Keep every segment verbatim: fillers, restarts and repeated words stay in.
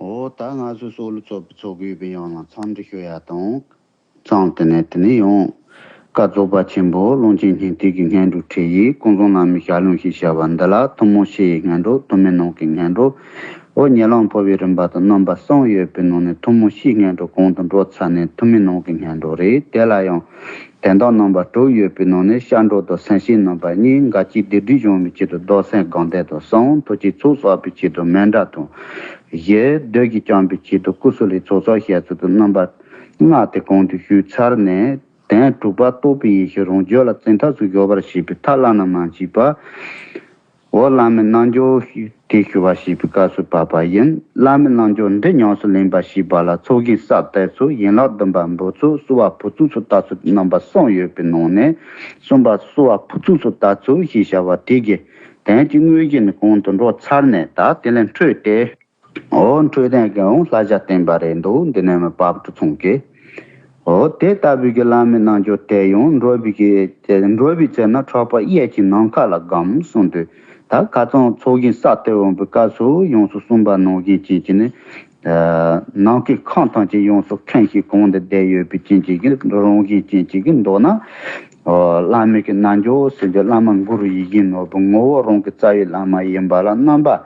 འོ་ད་ང་ཚོའི་སྲོག་བླུ་ཚོགས་པའི་ཚོགས་ཀྱི་ཡོད་པའི་ཡང་ལ་འཚམས་འདྲི་ཞུ་ཡ་དང་། ཙང་དེ་ནས་དེ་ནས་ཡང་། བཀའ་རྫོགས་པ་ཆེན་པོ་ཀློང་ཆེན་སྙིང་ཐིག་གི་སྔོན་འགྲོ་ཁྲིད་ཡིག་ཀུན་བཟང་བླ་མའི་ཞལ་ལུང་ཞེས་བྱ་བ་འདི་ལ་ཐུན་མོང་སྤྱི་ཡི་སྔོན་འགྲོ། ཐུན་མིན་ནང་གི་སྔོན་འགྲོ། འོ་ཉེ་ལམ་འཕོ་བའི་རིམ་པ་དང་རྣམ་པ་གསུམ་ཡོད་པའི་ནང་ནས་ཐུན་མོང་སྤྱིའི་སྔོན་འགྲོ་གོང་དུ་འགྲོ་ཚར་ནས་ཐུན་མིན་ནང་གི་སྔོན་འགྲོ་རེད། དེ་ལ་ཡང་དོན་དག་རྣམ་པ་དྲུག་ཡོད་པའི་ནང་ནས་སྐྱབས་འགྲོ་དང་སེམས་བསྐྱེད་རྣམ་པ་གཉིས། འགལ་རྐྱེན་སྡིག་སྒྲིབ་སྦྱོང་བའི་ཆེད་དུ་བདག་སེམས་སྒོམ་བཟླས་དང་གསུམ། ཐུགས་བསྐྱེད་ཚོགས་བསགས་པའི་ཆེད་དུ་མཎྜལ་དང་བཞི། བདུད་ཀྱིས་བསྐྱངས་པའི་ཆེད་དུ་སྐུ་གསུམ་ལས་ཚོགས་བསགས་བཤད་ཚུལ་དང་རྣམ་པ་ལྔ་དེ་གོང་དུ་ཞུས་ཚར་ནས། དོན་དྲུག་པ་རྟོགས་པའི་ཡེ་ཤེས་རང་རྒྱུད་ལ་བཙན་ཐབས་སུ་འཇོག་པར་བྱེད་པའི་ཐབས་བླ་ན་མ་མཆིས་པ། འོ་བླ་མའི་རྣལ་འབྱོར་དེ་ཞུ་བར་བྱེད་པའི་སྐབས་སུ་བབ་པ་ཡིན། བླ་མའི་རྣལ་འབྱོར་འདི་ཉམས་སུ་ལེན་པར་བྱེད་པ་ལ་ཚོགས་ཞིང་གསར་གཏོད་ཚུལ། ཡན་ལག་བདུན་པ་འབུལ་ཚུལ། བསུ་བ་ཕུར་ཚུགས་སུ་ལྟ་ཚུལ་རྣམ་པ་གསུམ་ཡོད་པའི་ནང་ནས། གསུམ་པ་བསུ་བ་ཕུར་ཚུགས་སུ་ལྟ་ཚུལ་ཞེས་བྱ་བ་དེ་གི་དོན་གྱི་དངོས་གཞི་ནི་གོང་དུ་འགྲོ་ཚར་ནས། ད་དེ་ལས་འཕྲོས་ཏེ། འོ་འཕྲོས་དོན་གྱི་འོང་ལྷ་བྱ་བསྟན་པ་རེད་འདུག་འདི་ནས་མི་བབ་ཏུ་ཚོང་གི། འོ་དེ་ལྟ་བུའི་གི་བླ་མའི་རྣལ་འབྱོར་དེ་ཡང་འགྲོ་བའི་གི་དེ་འགྲོ་བའི་ཚེ་ན་ཕྲག་པ་གཡས་ཀྱི་ནམ་མཁའ་ལ་སྒོམ་གསུངས་དུས། ད་ཁ་ཚང་ཚོགས་ཞིང་གསར་གཏོད་འོང་པའི་སྐབས་སུ་ཡོངས་སུ་གསུངས་པ་ནང་བཞིན་ཅན་གྱི་ནི། ནམ་མཁའི་ཁམས་ཐམས་ཅད་ཡོངས་སུ་ཁེངས་ཤིང་གང་དུ་བསྡད་ཡོད་པའི་རྐྱེན་གྱིས་ཀྱི་རང་བཞིན་ཅན་གྱིས་ཀྱི་མདོར་ན། བླ་མའི་གི་རྣལ་འབྱོར་ཟེར་དུས་བླ་མ་གུ་རུ་ཡིད་བཞིན་ནོར་བུ་ངོ་བོ་རང་གི་རྩ་བའི་བླ་མ་ཡིན་པ་ལ་རྣམ་པ།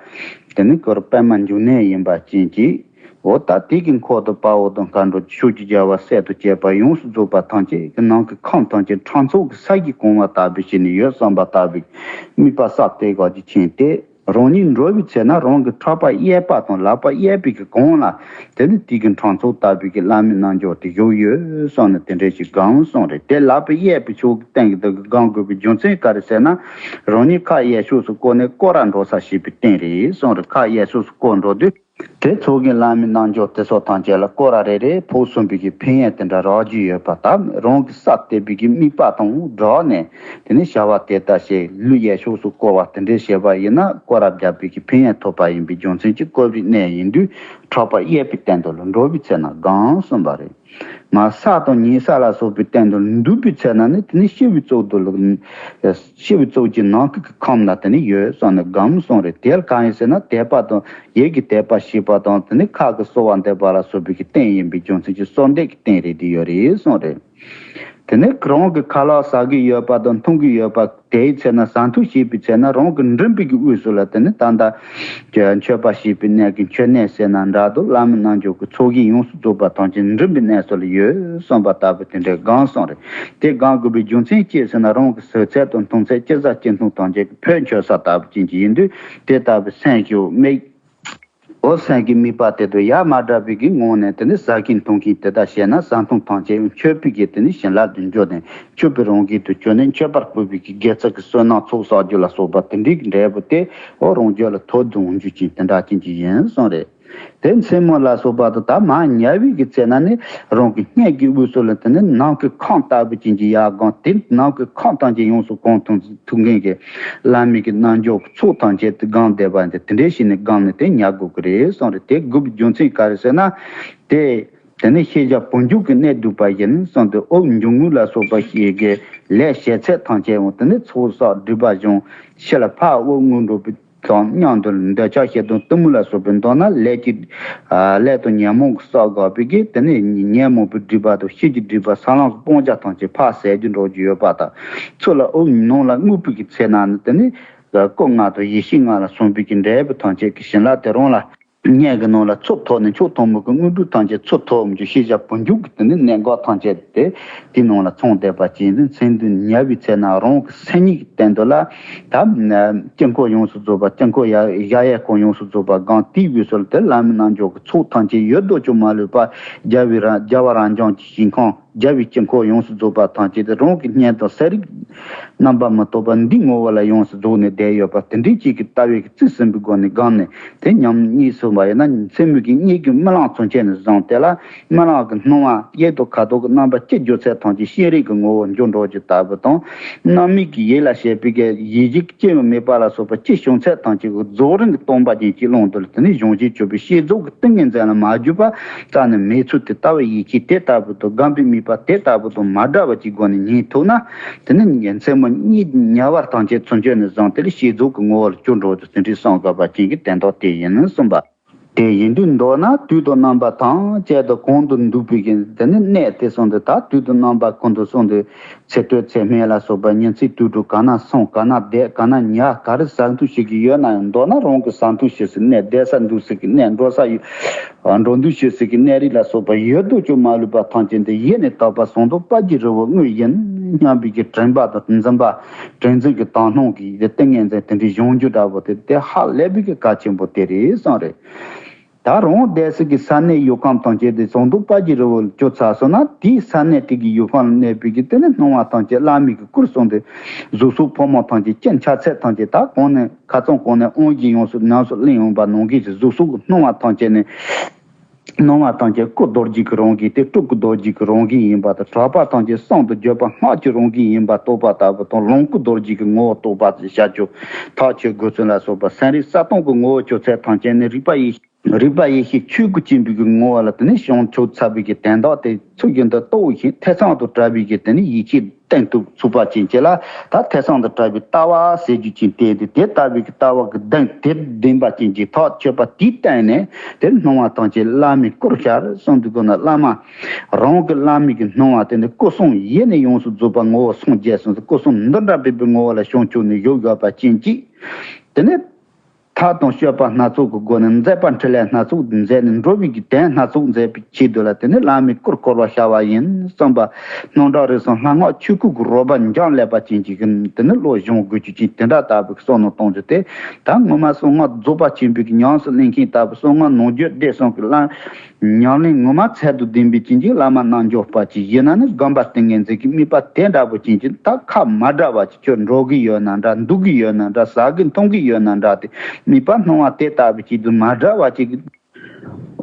དེ་ནི་གུ་རུ་པདྨ་འབྱུང་གནས་ཡིན་པ་ཅན་གྱིས། འོ་ད་དེ་གི་འཁོར་དུ་དཔའ་བོ་དང་མཁའ་འགྲོ་ཕྱོགས་ཀྱི་རྒྱལ་བ་སྲས་དང་བཅས་པ་ཡོངས་སུ་རྫོགས་པ་ཐམས་ཅད་ཀྱི་ནམ་མཁའི་ཁམས་ཐམས་ཅད་ཕྲེང་ཚེགས་ཀྱི་ས་གཞི་གང་བ་ལྟ་བུ་ཞིག་ནས་ཡོད་བསམ་པ་ལྟ་བུའི་དམིགས་པ་གསར་གཏོད་དགོས་ཀྱི་ཕྱིན་ཏེ། རང་ཉིད་འགྲོ་བའི་ཚེ་ན་རང་གི་ཕྲག་པ་གཡས་པ་དང་ལག་པ་གཡས་པའི་གི་གོང་ལ་དེ་ནི་དེ་གི་ཕྲེང་ཚེགས་ལྟ་བུའི་གི་བླ་མའི་རྣལ་འབྱོར་དེ་བཞུགས་ཡོད་བསམ་ནས་དེ་འདྲ་ཞིག་སྒོམ་གསུངས་རེད། དེ་ལག་པ་གཡས་པའི་ཕྱོགས་ཀྱི་སྟེང་གི་དེ་གི་སྒོམ་དགོས་པའི་རྒྱུ་མཚན་ག་རེ་ཟེར་ན། རང་ཉིད་ཁ་གཡས་ཕྱོགས་སུ་བསྐོར་ནས་སྐོར་ར་འགྲོ་ས་ཞེས་པའི་སྟེང་རེད་གསུངས་རེད། ཁ་གཡས་ཕྱོགས་སུ་སྐོར་འགྲོ་དུས། དེ་ཚོགས་ཀྱི་བླ་མའི་རྣལ་འབྱོར་དེ་ཚོ་ཐམས་ཅད་ལ་སྐོར་ར་རེ་རེ་ཕོག་གསུངས་པའི་གི་ཕན་ཡོན་དེ་འདྲ་རག་རྒྱུ་ཡོད་པ་དང་། རང་གི་གསར་གཏོད་པའི་གི་དམིགས་པ་དང་སྦྲགས་ནས་དེ་ནི་བྱ་བ་དེ་ལྟར་བྱས། ལུས་གཡས་ཕྱོགས་སུ་བསྐོར་བ་དེ་འདྲའི་བྱས་པ་ཡིན་ན་སྐོར་ར་བརྒྱབ་པའི་གི་ཕན་ཡོན་ཐོབ་པ་ཡིན་པའི་རྒྱུ་མཚན་གྱིས་བསྐོར་བའི་གནས་ཡིན་དུས་ཕྲག་པ་གཡས་པའི་སྟེང་དུ་ལ་འགྲོ་བའི་ཚེ་ན་སྒོམ་གསུངས་པ་རེད། མ་ས་དང་ཉེ་ས་ལ་སོགས་པའི་སྟེང་དུ་འདུག་པའི་ཚེ་ན་ནི་དེ་ནི་ཤི་བའི་ཚོགས་དུ་ལ། ཤི་བའི་ཚོགས་ཀྱི་ནམ་མཁའི་ཁམས་ན་དེ་ནི་ཡོད་བསམ་ནས་སྒོམ་གསུངས་རེད། དེ་ལ་གང་ཡིན་ཟེར་ན་དད་པ་དང་ཡིད་ཀྱི་དད་པ་བྱེད་པ་དང་དེ་ནི་ཁ་གི་གསོལ་བ་འདེབས་པ་ལ་སོགས་པའི་གི་རྟེན་ཡིན་པའི་རྒྱུ་མཚན་གྱིས་གསོལ་འདེབས་ཀྱི་རྟེན་རེད་དེ་ཡོད་རེད་གསུངས་རེད། དེ་ནས་རང་གི་ཁ་ལག་ཟ་གི་ཡོད་པ་དང་འཐུང་གི་ཡོད་པ་དེའི་ཚེ་ན་ཟ་འཐུང་བྱེད་པའི་ཚེ་ན་རང་གི་མགྲིན་པའི་གི་དབུས་སུ་ལ་དེ་ནི་ད་ལྟ་མཆོད་པ་བྱེད་པའི་གནས་ཀྱི་མཆོད་གནས་ཟེར་ན་འདྲ་འདུག་བླ་མའི་རྣལ་འབྱོར་གྱི་ཚོགས་ཞིང་ཡོངས་སུ་རྫོགས་པ་ཐམས་ཅད་མགྲིན་པའི་གནས་སུ་ལ་ཡོད་གསུངས་པ་ལྟ་བུ་དེ་འདྲའི་སྒོམ་གསུངས་རེད། དེ་སྒོམ་དགོས་པའི་རྒྱུ་མཚན་ཅི་ཟེར་ན་རང་གི་ཟོས་ཚད་དང་འཐུང་ཚད་ཅི་ཟ་ཅི་འཐུང་ཐམས་ཅད་ཀྱི་ཕོ་མཆོད་ས་ལྟ་བུ་ཅན་གྱི་ཡིན་དུས་དེ་ལྟ་བུའི་སེམས་ཤུགས་དམིགས། འོ་སེམས་ཀྱི་དམིགས་པ་དེ་དང་ཡ་མ་བྲལ་བའི་གི་ངང་ནས་དེ་ནི་ཟ་གིན་འཐུང་གིན་དེ་ལྟར་བྱས་ན་ཟ་འཐུང་ཐམས་ཅད་མཆོད་པའི་གི་དེ་ནི་བྱིན་རླབས་དུ་འཇུག་ནས་མཆོད་པའི་རང་བཞིན་དུ་གྱུར་ནས་མཆོད་པར་ཕུལ་བའི་གི་དགེ་ཚུལ་གྱི་བསོད་ནམས་ཚོགས་བསགས་རྒྱུ་ལ་སོགས་པ་དེ་འདྲའི་གི་འབྲས་བུ་དེ་འོ་རང་རྒྱུད་ལ་ཐོབ་འོང་རྒྱུ་ཅན་དེ་འདྲ་ཅན་གྱི་ཡིན་གསུངས་རེད། དེ་མཚན་མོ་ལ་སོགས་པ་དང་ད་མ་ཉལ་བའི་གི་ཚེ་ན་ནི་རང་གི་སྙིང་གི་དབུས་སུ་ལ་དེ་ནི་ནམ་མཁའི་ཁམས་ལྟ་བུ་ཅན་གྱི་ཡར་སྒོམ་དེ་ནམ་མཁའི་ཁམས་ཐམས་ཅད་ཡོངས་སུ་གང་ཐུབ་ཐུབ་མཁན་གྱི་བླ་མའི་གི་རྣལ་འབྱོར་གྱི་ཚོགས་ཐམས་ཅད་དེ་སྒོམ་བསྡད་པ་འདི་དེ་འདྲའི་ཞིག་ནས་སྒོམ་ནས་དེ་ཉལ་དགོས་ཀྱི་རེད་གསུངས་རེད། དེ་དགོས་པའི་རྒྱུ་མཚན་ག་རེ་ཟེར་ན། དེ་དེ་ནི་ཤེས་བྱ་བུ་འཇུག་གི་གནས་བསྡུས་པ་ཡིན་གསུངས་ཏེ། འོ་འཇུག་ངོགས་ལ་སོགས་པ་ཞིག་གི་ལས་བྱེད་ཚད་ཐམས་ཅད་འོ་དེ་ནི་ཚོགས་བསགས་སྒྲིབ་པ་སྦྱོང་། ཕྱི་ལ་ཕར་འོ་དངོས་གྲུབ་པའི་དང་མཉམ་དུ་འདོད་ཆགས་ཞེ་སྡང་གཏི་མུག་ལ་སོགས་པའི་མདོར་ན་ལས་ཀྱི་ལས་དང་ཉོན་མོངས་ཀྱི་བསགས་དགོས་པའི་གི་དེ་ནི་ཉོན་མོངས་པའི་སྒྲིབ་པ་དང་ཕྱི་གི་སྒྲིབ་པ་ས་ལམ་གྱི་སྤང་བྱ་ཐམས་ཅད་ཕར་ཟད་རྒྱུ་འགྲོ་རྒྱུ་ཡོད་པ་དང་། ཚུར་ལ་འོ་ནང་ལ་རྔུབ་པའི་གི་ཚེ་ན་ནི་དེ་ནི་སྐུ་ལྔ་དང་ཡེ་ཤེས་ལྔ་ལ་སོགས་པའི་གི་འབྲས་བུ་ཐམས་ཅད་ཀྱི་བྱིན་རླབས་དེ་རང་ལ། སྙིང་གི་ནང་ལ་ཚུར་ཐོབ་ནས་མཆོག་ཐུན་མོང་གི་དངོས་གྲུབ་ཐམས་ཅད་ཚུར་ཐོབ་འོང་རྒྱུ་ཤེས་བྱ་བུ་འཇུག་གི་དེ་ནི་གནད་འགག་ཐམས་ཅད་དེ་དེའི་ནང་ལ་ཚང་བསྡད་པ་ཅན་དེ་མཚན་དུ་ཉལ་བའི་ཚེ་ན་རང་གི་སེམས་ཉིད་ཀྱི་སྟེང་དུ་ལ་ད་དཀྱིལ་འཁོར་ཡོངས་སུ་རྫོགས་པ་དཀྱིལ་འཁོར་ཡ་གཞལ་ཡས་ཁང་ཡོངས་སུ་རྫོགས་པ་སྒོམ་དེའི་དབུས་སུ་ལ་དེ་བླ་མའི་རྣལ་འབྱོར་གྱི་ཚོགས་ཐམས་ཅད་ཡོད་དོ་ཅོག་མ་ལུས་པ་རྒྱལ་བའི་རང་རྒྱལ་བ་རང་བྱུང་གི་ཞིང་ཁམས། རྒྱལ་བའི་དཀྱིལ་འཁོར་ཡོངས་སུ་རྫོགས་པ་ཐམས་ཅད་དེ་རང་གི་སྙིང་དང་གསལ་རིག་རྣམ་པ་མི་རྟོག་པ་འདི་ངོ་བོ་ལ་ཡོངས་སུ་རྫོགས་ནས་བསྡད་ཡོད་པ་དེ་འདྲའི་ཅིག་གི་ལྟ་བའི་གི་རྩིས་ཟིན་པའི་སྒོ་ནས་སྒོམ་ནས་དེ་ཉམས་གཉིད་སོང་བ་ཡིན་ན་མཚན་མོ་གི་གཉིད་ཀྱི་རྨི་ལམ་ཚུན་ཆད་ནས་བཟུང་སྟེ་ལ་རྨི་ལམ་གྱི་སྣང་བ་གཡས་དང་ཁ་དོག་གི་རྣམ་པ་ཅི་འགྱུར་ཚད་ཐམས་ཅད་ཤེས་རིག་གི་ངོ་བོར་འགྱུར་འགྲོ་རྒྱུ་ལྟ་བུ་དང་། རྣམ་སྨིན་གྱི་ཡིད་ལ་བྱེད་པའི་གི་ཡིད་བཞིན་སྐྱེ་བའི་མེད་པ་ལ་སོགས་པ་ཅི་བྱུང་ཚད་ཐམས་ཅད་ཀྱི་རྫོགས་རིམ་གྱི་སྟོང་པ་ཅན་གྱི་ཀློང་དུ་ལ་དེ་ནི་གཞུང་བཞིན་གྱུར་པའི་བསྐྱེད་རྫོགས་ཀྱི་ཏིང་ངེ་འཛིན་ལ་མ་གྱུར་པ། རྩ་ནས་མེད་ཚུལ་དེ་ལྟ་བུ་ཡིད་ཆེས་དེ་ལྟ་བུ་དང་སྒོམ་པའི་དམིགས་པ་དེ་ལྟ་བུ་དང་མ་འདྲ་བ་ཅིག་སྒོ་ནས་ཉན་ཐུབ་ན། དེ་ནི་མཚན་མོ་གཉིད་ཉལ་བར་ཐམས་ཅད་ཚུན་ཆད་ནས་བཟུང་དེ་ལ་བསྐྱེད་རྫོགས་ཀྱི་ངོ་བོ་ལ་གྱུར་འགྲོ་རྒྱུ་ཟིན་བྲིས་སོང་དགོས་པ་ཅན་གྱི་དོན་དག་དེ་ཡིན་གསུངས་པ། དེ་ཡིན་དུས་མདོར་ན་དུས་དང་རྣམ་པ་ཐམས་ཅད་དུ་གང་དུ་འདུག་པའི་གི་དེ་ནི་གནས་དེ་སོང་དུས་ད་དུས་དང་རྣམ་པ་ཀུན་ཏུ་སོང་དུས་ཚེ་སྟོད་ཚེ་སྨད་ལ་སོགས་པ་ཉིན་མཚན་དུས་དྲུག་ག་ན་སོང་ག་ན་བསྡད་ག་ན་ཉལ་ག་རེ་ཟ་འདུག་བྱེད་ཀྱི་ཡོད་ན་ཡང་མདོར་ན་རང་གི་ཟ་འདུག་བྱེད་སའི་གནས་བསྡད་ས་འདུག་སའི་གི་གནས་འགྲོ་ས་ཡོད་འགྲོ་འདུག་བྱེད་སའི་གི་གནས་རིགས་ལ་སོགས་པ་ཡོད་དོ་ཅོག་མ་ལུས་པ་ཐམས་ཅད་འདི་ཡེ་ནས་དག་པ་ཟངས་མདོག་དཔལ་གྱི་རི་བོ་དངོས་ཡིན་སྙམ་པའི་གི་དྲན་པ་དང་འཛིན་པ་དྲན་འཛིན་གྱི་དག་སྣང་གི་ཏིང་ངེ་འཛིན་དེ་འདྲའི་སྦྱོང་རྒྱུ་འདྲ་པོ་དེ་དེ་ཧ་ལས་པའི་གི་གལ་ཆེན་པོ་དེ་རེད་བསམ་རེད། ད་རང་བསྡད་སའི་གི་ས་གནས་ཡུལ་ཁམས་ཐམས་ཅད་དེ་ཟངས་མདོག་དཔལ་གྱི་རི་བོ་ལ་བསྐྱོད་ཚར་སོང་ན་དེའི་ས་གནས་དེ་གི་ཡུལ་ཁམས་ལ་གནས་པའི་གི་དེ་ནི་སྣང་བ་ཐམས་ཅད་བླ་མའི་གི་སྐུར་སོང་སྟེ་གཟུགས་སོགས་ཕོ་མོ་ཐམས་ཅད་སྐྱེ་འཆར་ཚད་ཐམས་ཅད་ད་གོང་ནས་ཁ་ཚང་གོང་ནས་དབང་གིས་ཡོངས་སུ་ཉམས་སུ་ལེན་འོང་པ་ནང་བཞིན་གྱི་གཟུགས་སོགས་ཀྱི་སྣང་བ་ཐམས་ཅད་ནི། སྣང་བ་ཐམས་ཅད་སྐུ་རྡོ་རྗེ་གི་རང་བཞིན་ཏེ་སྤྲུལ་སྐུ་རྡོ་རྗེ་གི་རང་བཞིན་ཡིན་པ་དང་གྲགས་པ་ཐམས་ཅད་གསུམ་དུ་བརྗོད་པ་སྔགས་ཀྱི་རང་བཞིན་ཡིན་པ་རྟོགས་པ་ལྟ་བུ་དང་ལོངས་སྐུ་རྡོ་རྗེ་གི་ངོ་བོ་རྟོགས་པ་ཞེས་བྱ་རྒྱུ་ཐག་ཆོད་དགོས་ཚུལ་ལ་སོགས་པ་སེམས་རིག་གསལ་སྟོང་གི་ངོ་བོ་བརྗོད་ཚད་ཐམས་ཅད་ནི་རིག་པ་ཡེ་རིག་པ་ཡེ་ཤེས་ཆོས་སྐུ་སྐྱེ་བའི་གི་ངོ་བོ་ལ་དེ་ནི་བྱང་ཆུབ་ཐོབ་པའི་གི་དོན་དག་དེ་ཚུལ་བཞིན་དུ་རྟོགས་ཤིང་ཐེ་ཚོམ་དུ་བྲལ་བའི་གི་དེ་ནི་ཡིད་ཆེས་བསྟེན་ཐུབ་ཚུགས་པ་ཅན་གྱི་ལ་ད་ཐེ་ཚོམ་དུ་བྲལ་བའི་ལྟ་བ་ཟེར་རྒྱུ་ཅན་དེ་དེ་དེ་ལྟ་བུའི་གི་ལྟ་བ་གི་གདེང་དེ་ལྡན་པ་ཅན་གྱི་ཐག་ཆོད་པ་དེའི་སྟེང་ནས་དེ་སྣང་བ་ཐམས་ཅད་བླ་མའི་སྐུར་ཤར་གསུངས་འདུག་གོ་ན་བླ་མ་རང་གི་བླ་མའི་གི་སྣང་བ་དེ་ནི་སྐུ་གསུང་ཡེ་ནས་ཡོངས་སུ་རྫོགས་པ་ངོ་བོ་སངས་རྒྱས་སོང་སྟེ་སྐུ་གསུང་འདི་འདྲ་བའི་ངོ་བོ་ལ་བྱང་ཆུབ་ནས་བཞུགས་ཡོད་པ་ཅན་གྱི་དེ་ནི། ཐབས་དང་སྤྱོད་པ་སྣ་ཚོགས་ཀྱི་སྒོ་ནས་མཛད་པ་འཕྲིན་ལས་སྣ་ཚོགས་མཛད་ནས་འགྲོ་བའི་གི་དོན་སྣ་ཚོགས་མཛད་པའི་ཆེད་དུ་ལ་དེ་ནི་བླ་མའི་སྐུར་བསྐུར་བར་བྱ་བ་ཡིན་བསམ་པ་སྣང་གྲགས་རིག་གསུམ་ལྷ་སྔགས་ཆོས་སྐུ་གི་རོལ་པ་འབྱམས་ཀླས་པ་ཅན་གྱི་གི་དེ་ནི་བློ་སྦྱོང་དགོས་རྒྱུ་ཅན་དེ་འདྲ་ལྟ་བུའི་བསམ་མནོ་གཏོང་རྒྱུ་དེ་ད་ངོ་མ་གསང་སྔགས་རྫོགས་པ་ཆེན་པོའི་གི་ཉམས་སུ་ལེན་མཁན་ལྟ་བུ་གསང་སྔགས་ནང་རྒྱུད་སྡེ་གསུམ་གྱི་བླ་ཉམས་ལེན་ངོ་མ་ཚད་དུ་ལྡན་པའི་ཅན་གྱི་བླ་མ་རྣལ་འབྱོར་པ་ཅིག་ཡིན་ན་ནི་སྒོམ་པ་ཏིང་ངེ་འཛིན་གྱི་དམིགས་པ་དེ་འདྲ་པོ་ཅན་གྱི་ད་ཁ་མ་བྲལ་བ་ཅིག་ཁྱོད་འགྲོ་གི་ཡོད་ན་འདྲ་འདུག་གི་ཡོད་ན་འདྲ་ཟ་གི་འཐུང་གི་ཡོད་ན་འདྲ་དེ་དམིགས་པ་སྣང་བ་དེ་ལྟ་བུ་ཅིག་ཏུ་མ་བྲལ་བ་ཅིག་གི་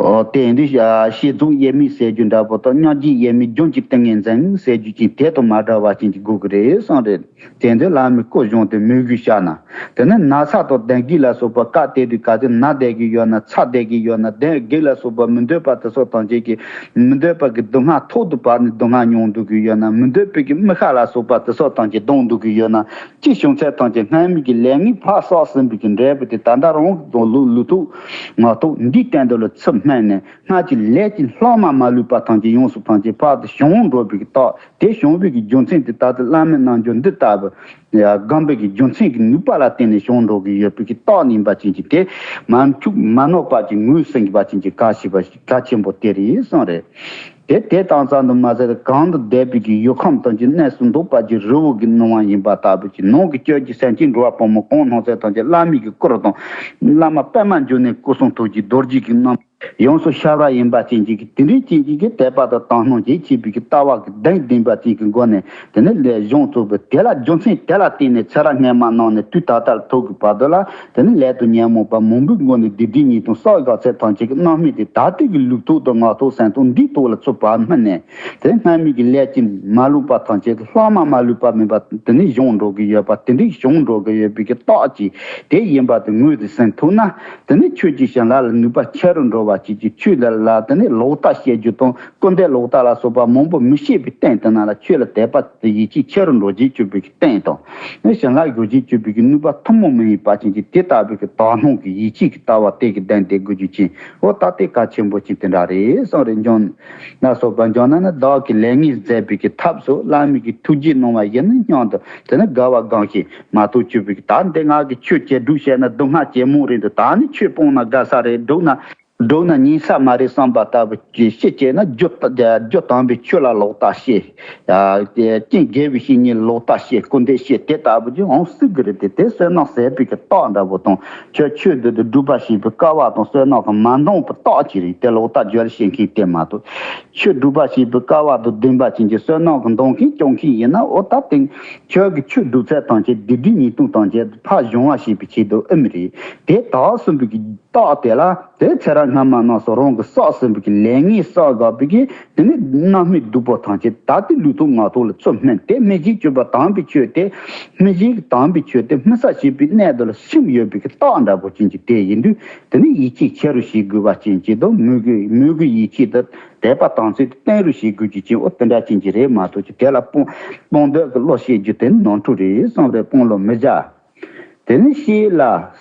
ཨོ་དེ་འདི་ཤེས་རྫོགས་དབྱེར་མེད་ཟེར་རྒྱུ་འདྲ་པོ་དང་མཉམ་རྗེས་དབྱེར་མེད་རྒྱུན་གྱི་ཏིང་ངེ་འཛིན་ཟེར་རྒྱུ་ཅན་དེ་དང་མ་བྲལ་བ་ཅན་གྱི་དགོས་ཀྱི་རེད་གསུངས་རེད། དེ་འདི་བླ་མའི་སྐུ་གཞུང་དེ་མོས་གུས་བྱ་ན། དེ་ནི་ན་ཚ་དང་གདོན་བགེགས་ལ་སོགས་པ་བཀག་སྟེ་དུས་ག་དུས་ན་བསྡད་ཀྱི་ཡོད་ན་ཚ་བསྡད་ཀྱི་ཡོད་ན་གདོན་བགེགས་ལ་སོགས་པ་མི་འདོད་པ་དེ་ཚོ་ཐམས་ཅད་ཀྱི་མི་འདོད་པ་གི་སྡུག་བསྔལ་ཐོག་ཏུ་བབས་ནས་སྡུག་བསྔལ་མྱོང་འདུག་གི་ཡོད་ན་མི་འདོད་པའི་གི་མི་ཁ་ལ་སོགས་པ་དེ་ཚོ་ཐམས་ཅད་གདོང་འདུག་གི་ཡོད་ན་ཅི་བྱུང་ཚད་ཐམས་ཅད་སྔ་མའི་གི་ལས་ངན་ཕར་བསགས་ཟིན་པའི་གི་འབྲས་བུ་དེ་ད་ལྟ་རང་གི་ལུས་ལུས་ཐོག་ངག་ཐོག་འདིའི་སྟེང་དུ་ལ་ཚུར་སྨིན་ནས། སྔར་གྱི་ལས་ཀྱི་ལྷག་མ་མ་ལུས་པ་ཐམས་ཅད་ཡོངས་སུ་ཐམས་ཅད་ཕར་དུ་བྱང་འགྲོ་བའི་གི་རྟགས་དེ་བྱང་བའི་གི་རྒྱུ་མཚན་དེ་ད་ལྟ་བླ་མའི་རྣལ་འབྱོར་འདི་ལྟ་བུ་སྒོམ་པའི་གི་རྒྱུ་མཚན་གྱི་ནུས་པ་ལ་བརྟེན་ནས་བྱང་འགྲོ་གི་ཡོད་པའི་གི་རྟགས་ཡིན་པ་ཅན་གྱི་དེ་མ་འཁྲུག་མ་ནོར་བ་ཅིག་ངོས་ཟིན་པ་ཅན་གྱི་གལ་ཆེ་བ་ཞིག་གལ་ཆེན་པོ་དེ་རེད་གསུངས་རེད། དེ་དེ་ཙམ་ཙམ་དུ་མ་ཟད་གང་དུ་བསྡད་པའི་གི་ཡུལ་ཁམས་ཐམས་ཅད་གནས་སུ་འདུག་པ་ཅིག་རི་བོ་གི་སྣང་བ་ཡིན་པ་ལྟ་བུ་ཅིག་ནང་གི་སྤྱོད་ཀྱི་སེམས་ཅན་འགྲོ་བ་ཕོ་མོ་གང་སྣང་ཚད་ཐམས་ཅད་བླ་མའི་གི་སྐུ་རུ་དང་བླ་མ་པདྨ་འབྱུང་གནས་སྐུ་གསུང་ཐུགས་ཀྱི་རྡོ་རྗེ་གི་རྣམ་ཡོངས་སུ་ཤར་བ་ཡིན་པ་ཅན་གྱི་དེ་འདྲའི་ཅན་གྱི་གི་དད་པ་དང་དག་སྣང་ཇི་ཆེ་བའི་གི་ལྟ་བ་གི་གདེང་ལྡན་པ་ཅན་གྱི་སྒོ་ནས་དེ་ནི་ལས་གཞུང་ཚོགས་པའི་དེ་ལ་རྒྱུ་མཚན་དེ་ལ་བརྟེན་ནས་ཚེ་རབས་སྔ་མ་རྣམས་ནས་དུས་ད་ལྟར་ཐུག་གི་བར་དུ་ལ་དེ་ནི་ལས་དང་ཉོན་མོངས་པ་མང་པོའི་སྒོ་ནས་བདེ་སྡུག་གཉིས་དང་བསགས་དགའ་ཚད་ཐམས་ཅད་ཀྱི་རྣམ་སྨིན་དེ་ད་ལྟའི་གི་ལུས་ཐོག་དང་ངག་ཐོག་སེམས་ཐོག་འདིའི་ཐོག་ལ་ཚུར་བབས་སྨིན་ནས་དེ་སྔ་མའི་གི་ལས་ཀྱི་མ་ལུས་པ་ཐམས་ཅད་ལྷག་མ་མ་ལུས་པ་མིན་པ་དེ་ནི་བྱང་འགྲོ་གི་ཡོད་པ་དེ་འདྲའི་བྱང་འགྲོ་གི་ཡོད་པའི་གི་རྟགས་ཀྱིས་དེ་ཡིན་པ་དེ་ངོས་དེ་ཟིན་ཐུབ་ན། དེ་ནི་ཆོས་ཀྱི་བྱིན་རླབས་ལ་ནུས་པ་ཆེ་རུ་འགྲོ་བ་བཅས་ཀྱི་ཆོས་ལ་ལ་དེ་ནི་ལོག་ལྟ་བཤད་རྒྱུ་དང་སྐུར་འདེབས་ལོག་ལྟ་ལ་སོགས་པ་མང་པོ་མི་བཤད་པའི་སྟེང་དེ་ན་ལ་ཆོས་ལ་དད་པ་དེ་ཡིད་ཆེས་ཆེ་རུ་འགྲོ་རྒྱུ་བཅུག་པའི་སྟེང་དང་། ནི་བྱིན་རླབས་རྒྱུ་རྒྱུ་བཅུག་པའི་གི་ནུས་པ་ཐུན་མོང་མ་ཡིན་པ་ཅན་གྱི་དེ་ལྟ་བུའི་གི་དག་སྣང་གི་ཡིད་ཆེས་ཀྱི་ལྟ་བ་དེ་གི་ལྡན་དེ་དགོས་རྒྱུ་ཅན་འོ་ད་དེ་གལ་ཆེན་པོ་ཅིག་དེ་འདྲ་རེད་བསམ་རེད། འཇོན་ན་སོགས་པ་འཇོན་ན་ནི་བདག་གི་ལས་ངན་མཛད་པའི་གི་ཐབས་སུ་བླ་མའི་གི་ཐུགས་རྗེ་གནང་བ་ཡིན་ན་སྙམ་དུ་དེ་ནི་དགའ་བ་གང་ཞིག་མ་གཏོགས་བཅུག་པའི་གི་ད་འདི་ང་གི་ཆོས་བྱེད་སྒྲུབ་བྱས་ན་སྡུག་བསྔལ་ཇེ་མང་རེད་འདུག་ད་ནི་ཆོས་སྤོང་ན་དགའ་ས་རེད། སྒྲུབ་ན་སྒྲུབ་ན་ཉན་ས་མ་རེད་བསམ་པ་ལྟ་བུ་ཅིག་ཤེས་བྱས་ན་རྒྱུ་རྒྱུ་དམ་པའི་ཆོས་ལ་ལོག་ལྟ་བཤད། རྐྱེན་དགེ་བའི་བཤེས་གཉེན་ལོག་ལྟ་བཤད་སྐུར་འདེབས་བཤད་དེ་ལྟ་བུ་ཅིག་འོང་སྲིད་གི་རེད་དེ་དེ་བསོད་ནམས་ཟད་པའི་གི་རྟགས་འདྲ་པོ་དང་ཆོས་ཆོས་འདི་དུ་སྒྲུབ་པ་བྱེད་པའི་སྐལ་བ་དང་བསོད་ནམས་དང་མ་འདང་བའི་རྟགས་ཅིག་རེད་དེ་ལོག་ལྟ་སྦྱོར་བཤད་མཁན་དེ་མ་གཏོགས་ཆོས་སྒྲུབ་པ་བྱེད་པའི་སྐལ་བ་དང་ལྡན་པ་ཅན་གྱི་བསོད་ནམས་ཀྱི་འདང་མཁན་སྐྱོང་མཁན་ཡིན་ན་འོ་ད་དེང་ཁྱོད་ཀྱི་ཆོས་སྒྲུབ་ཚད་ཐམས་ཅད་བདེ་སྡུག་གཉིས་སྟོང་ཐམས་ཅད་ཕར་སྦྱོང་བ་བྱེད་པའི་ཆེད་དུ་ཨེ་མི་རེད་དེ་དག་གསུམ་པའི་གི་རྟགས་དེ་ལ་དེ་ཚེ་རབས་སྔ་མ་རྣམས་སུ་རང་གི་བསགས་ཟིན་པའི་གི་ལས་ངན་བསགས་དགོས་པའི་གི་དེ་ནི་རྣམ་སྨིན་སྡུག་པོ་ཐམས་ཅད་ད་ལྟའི་ལུས་ཐོག་ངག་ཐོག་ལ་ཚུར་སྨིན་དེ་སྨིན་བྱེད་སྤྱོད་པ་དམ་པའི་ཆོས་དེ་སྨིན་བྱེད་ཀྱི་དམ་པའི་ཆོས་དེ་སྨིན་ས་བྱེད་པའི་གནས་དུ་ལ་ཤིང་ཡོད་པའི་གི་རྟགས་འདྲ་པོ་ཅན་གྱི་དེ་ཡིན་དུས་དེ་ནི་ཡིད་ཆེས་ཆེ་རུ་བྱེད་དགོས་པ་ཅན་གྱི་དང་མོས་གུས་མོས་གུས་ཡིད་ཆེས་དང་དད་པ་དམ་ཚིག་བརྟན་རུ་བྱེད་དགོས་ཀྱི་ཅན་འོ་དེ་འདྲ་ཅན་གྱི་རེད་མ་གཏོགས་ཀྱི་དེ་ལ་སྤོང་སྤོང་འདོད་ཀྱི་བློ་བྱེད་རྒྱུ་དེ་ནི་ནོར་འཁྲུལ་རེད་བསམ་རེད་སྤོང་བློ་མི་བྱ། དེ་ནི་ཤེས་ལ་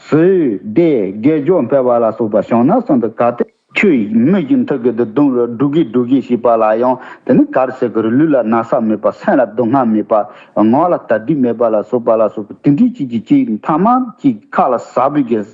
ཟོས་བསྡད་དགེ་སྦྱོར་འཕེལ་བ་ལ་སོགས་པ་བྱུང་ན་གསུངས་འདུག་གལ་ཏེ་ཆོས་མི་ཞིག་མཐུ་གི་དུ་རྡུང་རུ་སྒྲུག་གི་སྒྲུག་གི་ཞེས་པ་ལ་ཡང་དེ་ནི་གར་ཟེར་གི་རུ་ལུས་ལ་ན་ཚ་མེད་པ། སེམས་ལ་སྡུག་བསྔལ་མེད་པ། ངག་ལ་དགྲ་སྡིག་མེད་པ་ལ་སོགས་པ་ལ་སོགས་པ་དེ་འདྲའི་ཅིག་གི་ཅིག་ཐ་མ་ཅིག་ཁ་ལ་ཟ་བའི་གི་ཟ་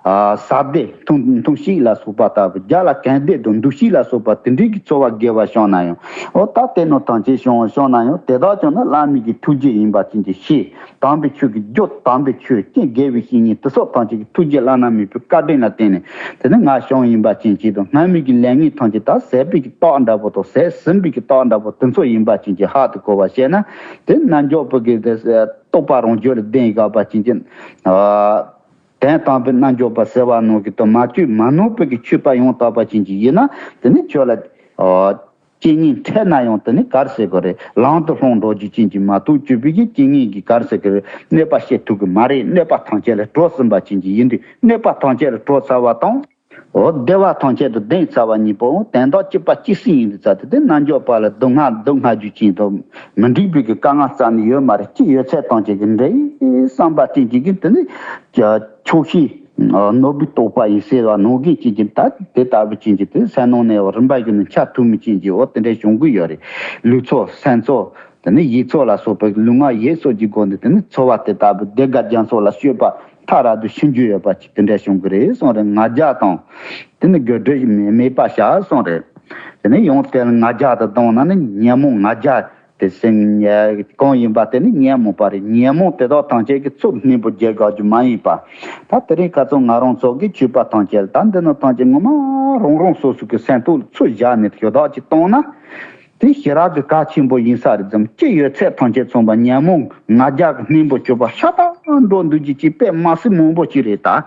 ཟ་བདེ་འཐུང་འཐུང་ཤིག་ལ་སོགས་པ་ལྟ་བུ། རྒྱ་ལ་གན་བདེ་དང་འདུ་ཤིག་ལ་སོགས་པ་དེ་འདྲའི་གི་ཚོར་བ་དགེ་བ་བྱུང་ན་ཡང་། འོ་ད་དེ་ནོ་ཐམས་ཅད་བྱུང་བྱུང་ན་ཡང་དེ་དག་ཀྱང་ནི་བླ་མའི་གི་ཐུགས་རྗེ་ཡིན་པ་ཅན་གྱི་ཤེས། དམ་པའི་ཆོས་ཀྱི་རྒྱུ། དམ་པའི་ཆོས་ཀྱི་དགེ་བའི་བཤེས་གཉེན་དེ་སོགས་ཐམས་ཅད་ཀྱི་ཐུགས་རྗེ་བླ་ན་མེད་པའི་བཀའ་དྲིན་ལ་བརྟེན་ནས་དེ་ནི་ང་བྱུང་ཡིན་པ་ཅན་གྱི་དང་། སྔ་མའི་གི་ལས་ངན་ཐམས་ཅད་ད་ཟད་པའི་གི་རྟགས་འདྲ་པོ་དང་ཟད་ཟིན་པའི་གི་རྟགས་འདྲ་པོ་དེ་ཚོ་ཡིན་པ་ཅན་གྱི་ཧ་དུ་གོ་བ་བཤད་ན། དེ་རྣལ་འབྱོར་པ་གི་དེ་རྟོགས་པ་རང་རྒྱུད་ལ་ལྡན་དགོས་པ་ཅན་གྱི། ཨ། དོན་དམ་པའི་རྣལ་འབྱོར་པ་ཟེར་བ་ནང་གི་དུ་མ་བཅོས་མ་ནོར་བའི་གི་ཆོས་པ་ཡང་དག་པ་ཅན་གྱི་ཡིན་ན་དེ་ནི་ཁྱོད་ལ། ཨ། རྐྱེན་ངན་འཕྲད་ན་ཡང་དེ་ནི་གར་ཟེར་གི་རེད། ལམ་དུ་ལྷུང་འགྲོ་རྒྱུ་ཅན་གྱི་མ་གཏོགས་བཅོས་པའི་གི་རྐྱེན་ངན་གྱི་གར་ཟེར་གི་རེད། གནོད་པ་བྱེད་ཐུབ་གི་མ་རེད། གནོད་པ་ཐམས་ཅད་ལས་གྲོལ་ཟིན་པ་ཅན་གྱི་ཡིན་དུས་གནོད་པ་ཐམས་ཅད་ལས་གྲོལ་ཚར་བ་དང་། འོ་བདེ་བ་ཐམས་ཅད་དུ་ལྡན་ཚར་བ་གཉིས་པོ་དོན་དག་གཅིག་པ་གཅིག་སྲིད་ཡིན་དུས་ཙང་དེ་དེ་རྣལ་འབྱོར་པ་ལ་སྡུག་བསྔལ་སྡུག་བསྔལ་རྒྱུ་ཅན་དུ་མི་འགྲིག་པའི་གི་དཀའ་ངལ་རྩ་ནས་ཡོད་མ་རེད། ཅི་ཡོད་ཚད་ཐམས་ཅད་ཀྱི་འདྲེ་བསམ་པ་ཅན་གྱི་གི་དེ་ནི་ཆོག་ཤེས་ནོར་བུའི་རྟོགས་པ་ཡིན་ཟེར་བ་ནང་བཞིན་ཅན་གྱི་ད་དེ་ལྟ་བུ་ཅན་གྱི་དེ་སེམས་ནང་ནས་རིམ་པ་བཞིན་དུ་འཆར་ཐུབ་མི་ཅན་གྱི་འོ་དེ་འདྲའི་བྱུང་གི་ཡོད་རེད། ལུས་ཚོགས་སེམས་ཚོགས་དེ་ནི་ཡིད་ཚོགས་ལ་སོགས་པའི་ལུས་ངག་ཡིད་སོགས་ཀྱི་སྒོ་ནས་དེ་ནི་ཚོར་བ་དེ་ལྟ་བུ་བདེ་དགའ་རྒྱ་མཚོ་ལ་སྤྱོད་པ་མཐའ་རབ་ཏུ་ཕྱིན་རྒྱུ་ཡོད་པ་ཅིག་དེ་འདྲ་བྱུང་གི་རེད་གསུངས་རེད། ང་རྒྱལ་དང་དེ་ནི་དགོད་བྲོ་ཞིག་མེད་མེད་པ་བྱ་གསུངས་རེད། དེ་ནི་ཡང་དེ་ལ་ང་རྒྱལ་དུ་བཏང་ན་ནི་ཉོན་མོངས་ང་རྒྱལ་དེ་སེམས་གང་ཡིན་པ་དེ་ནི་ཉོན་མོངས་པ་རེད། ཉོན་མོངས་དེ་དག་ཐམས་ཅད་ཀྱི་ཚུར་གནས་པོ་རྒྱལ་དགའ་རྒྱུ་མ་ཡིན་པ། ད་དེ་རིང་ཁ་སང་ང་རང་ཚོ་གི་ཆོས་པ་ཐམས་ཅད་ལ་ད་འདི་ནི་ཐམས་ཅད་ངོ་མ་རང་རང་སོ་སོ་གི་སེམས་ཐོག་ལ་ཚུར་བཞག་ནས་ཞུ་དག་ཅིག་བཏང་ན། དེ་ཞེ་དྲག་གི་གལ་ཆེན་པོ་ཡིན་ས་རེད་ཙམ། ཅི་ཡོད་ཚད་ཐམས་ཅད་མཚུངས་པ་ཉོན་མོངས་ང་རྒྱལ་གྱི་གནས་པོ་སྤྱོད་པ་ཤ་སྟག་འགྲོ་འདུག་རྒྱུ་ཅིག་དཔེ་མ་སྲིད་མང་པོ་ཅིག་རེད་ད།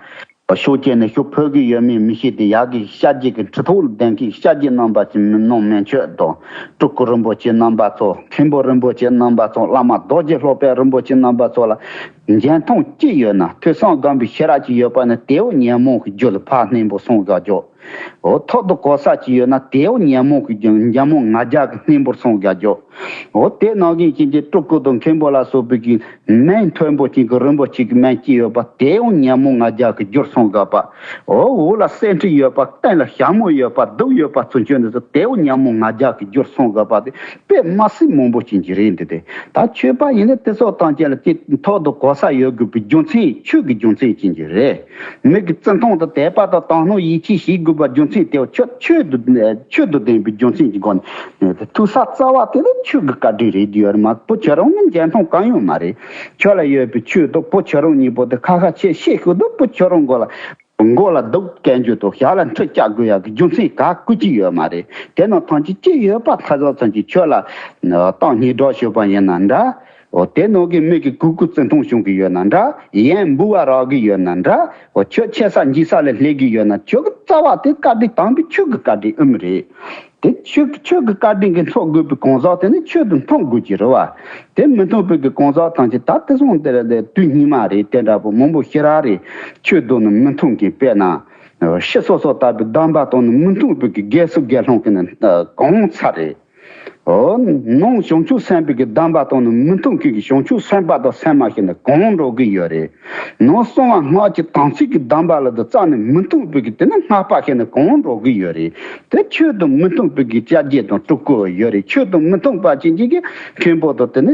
ཕྱོགས་གཅིག་ནས་ཤོག་ཕོད་ཀྱི་ཡོད་མེད་མི་ཤེས་ཏེ། ཡ་གི་ཤཱཀྱའི་གི་ཁྲི་ཐོག་ལ་ལྡན་མཁན་ཤཱཀྱའི་རྣམ་པ་ཅན་མི་ནོར་མན་ཆོད་དང་། སྤྲུལ་སྐུ་རིན་པོ་ཆེ་རྣམ་པ་ཚོ། མཁན་པོ་རིན་པོ་ཆེ་རྣམ་པ་ཚོ། བླ་མ་རྡོ་རྗེ་སློབ་དཔོན་རིན་པོ་ཆེ་རྣམ་པ་ཚོ་ལ་འཇོན་ཐང་ཅི་ཡོད་ན། ཐོས་བསམ་སྒོམ་པའི་ཤེས་རབ་ཅིག་ཡོད་པ་ན་དེའོ་ཉོན་མོངས་ཀྱི་རྒྱུ་ལ་ཕར་གནས་པོ་སོང་དགའ་རྒྱུ། འོ་ཐོག་ཏུ་གོ་ས་ཅིག་ཡོད་ན་དེའོ་ཉོན་མོངས་ཀྱི་རྒྱུ། ཉོན་མོངས་ང་རྒྱལ་གྱི་གནས་པོར་སོང་དགའ་རྒྱུ། འོ་དེ་ནང་བཞིན་ཅན་གྱི་སྤྲུལ་སྐུ་དང་མཁན་པོ་ལ་སོགས་པའི་གི་མིང་མཐོན་པོ་ཅན་གྱི་རིན་པོ་ཆེ་གི་མིང་ཅིག་ཡོད་པ་དེའང་ཉོན་མོངས་ང་རྒྱལ་གྱི་རྒྱུར་སོང་དགོས་པ། འོ་འོག་ལ་གསེར་ཁྲི་ཡོད་པ། སྟེང་ལ་ཞྭ་མོ་ཡོད་པ། གདུགས་ཡོད་པ་ཚུན་ཆད་འདི་ཚོ་དེའང་ཉོན་མོངས་ང་རྒྱལ་གྱི་རྒྱུར་སོང་དགོས་པ་དེ་དཔེ་མ་སྲིད་མང་པོ་ཅན་གྱི་རེད། འདི་དེ་ད་ཆོས་པ་ཡིན་ན་དེ་ཚོ་ཐམས་ཅད་ལ་དེ་ཐོག་ཏུ་གོ་ས་ཡོད་དགོས་པའི་རྒྱུ་མཚན་ཆོས་ཀྱི་རྒྱུ་མཚན་ཅན་གྱི་རེད། མི་གི་བརྩི་མཐོང་དང་དད་པ་དང་དག་སྣང་ཡིད་ཆེས་བྱེད་དགོས་པ་རྒྱུ་མཚན་དེ་ཆོས་ཆོས་དུ་ཆོས་དུ་ལྡན་པའི་རྒྱུ་མཚན་གྱི་སྒོ་ནས་ཐུག་ས་རྩ་བ་དེ་ནི་ཆོས་ཀྱི་བཀའ་དྲིན་རེད་དེ་ཡོད་རེད་མ། བུ་ཁྱོད་རང་ནི་འཇོན་ཐང་གང་ཡང་མ་རེད། ཁྱོད་ལ་ཡོད་པའི་ཆོས་དང་བུ་ཁྱོད་རང་གཉིས་པོ་དེ་ཁ་ཁ་ཆེ་ཤེས་ཤུགས་དང་བུ་ཁྱོད་རང་མགོ་ལ་མགོ་ལ་གདུགས་བཀལ་རྒྱུ་དང་ཞྭ་ལ་ཁྲི་བཅག་དགོས་ཡག་གི་རྒྱུ་མཚན་ག་སྐུ་ཅི་ཡོད་མ་རེད། དེ་ནང་ཐམས་ཅད་ཅི་ཡོད་པ་ལྷ་ས་ཚང་གི་ཁྱོད་ལ་སྟངས་སྙིང་གྲགས་ཞུས་པ་ཡིན་ན་འདྲ། འོ་དེ་ནང་གི་མི་གི་གུས་བཀུར་བརྩི་མཐོང་བྱུང་གི་ཡོད་ན་འདྲ། ཡན་འབུལ་བ་རག་གི་ཡོད་ན་འདྲ། འོ་ཁྱོད་ཆེ་ས་འཇིགས་ས་ལ་སླེབས་གི་ཡོད་ན་ཁྱོད་ཀྱི་རྩ་བ་དེ་བཀའ་དྲིན་དམ་པའི་ཆོས་ཀྱི་བཀའ་དྲིན་ཨེ་མ་རེད། དེ་ཆོས་ཀྱི་ཆོས་ཀྱི་བཀའ་དྲིན་གྱི་འཚོ་དགོས་པའི་གང་ཟག་དེ་ནི་ཆོས་དང་མཐུན་དགོས་ཀྱི་རེད་བ། དེ་མི་མཐུན་པའི་གི་གང་ཟག་ཐམས་ཅད་ད་དེ་སོང་དེ་ར་དེ་དུས་སྙིགས་མ་རེད། དེ་འདྲ་པོ་མང་པོ་ཞེ་དྲག་རེད། ཆོས་དང་ནི་མི་མཐུན་མཁན་དཔེར་ན། ཤི་སོ་སོ་ལྟ་བུའི་སྡོམ་པ་དང་ནི་མི་མཐུན་པའི་གི་དགེ་སུ་དགེ་སློང་གི་ནི་གང་ཚ་རེད། འོ། ནང་བྱང་ཆུབ་སེམས་དཔའི་གི་སྡོམ་པ་དང་ནི་མི་མཐུན་མཁན་གྱི་བྱང་ཆུབ་སེམས་དཔའ་དང་སེམས་མ་ཞིག་ནི་གང་འགྲོ་གི་ཡོད་རེད། ནང་གསང་བ་སྔགས་ཀྱི་དམ་ཚིག་གི་སྡོམ་པ་ལ་དུ་རྩ་ནས་མི་མཐུན་པའི་གི་དེ་ནི་སྔགས་པ་ཞིག་ནི་གང་འགྲོ་གི་ཡོད་རེད། དེ་ཆོས་དང་མི་མཐུན་པའི་གི་སྐྱབས་རྗེ་དང་སྤྲུལ་སྐུ་ཡོད་རེད། ཆོས་དང་མི་མཐུན་པ་ཅན་གྱི་གི་མཁན་པོ་དང་དེ་ནི་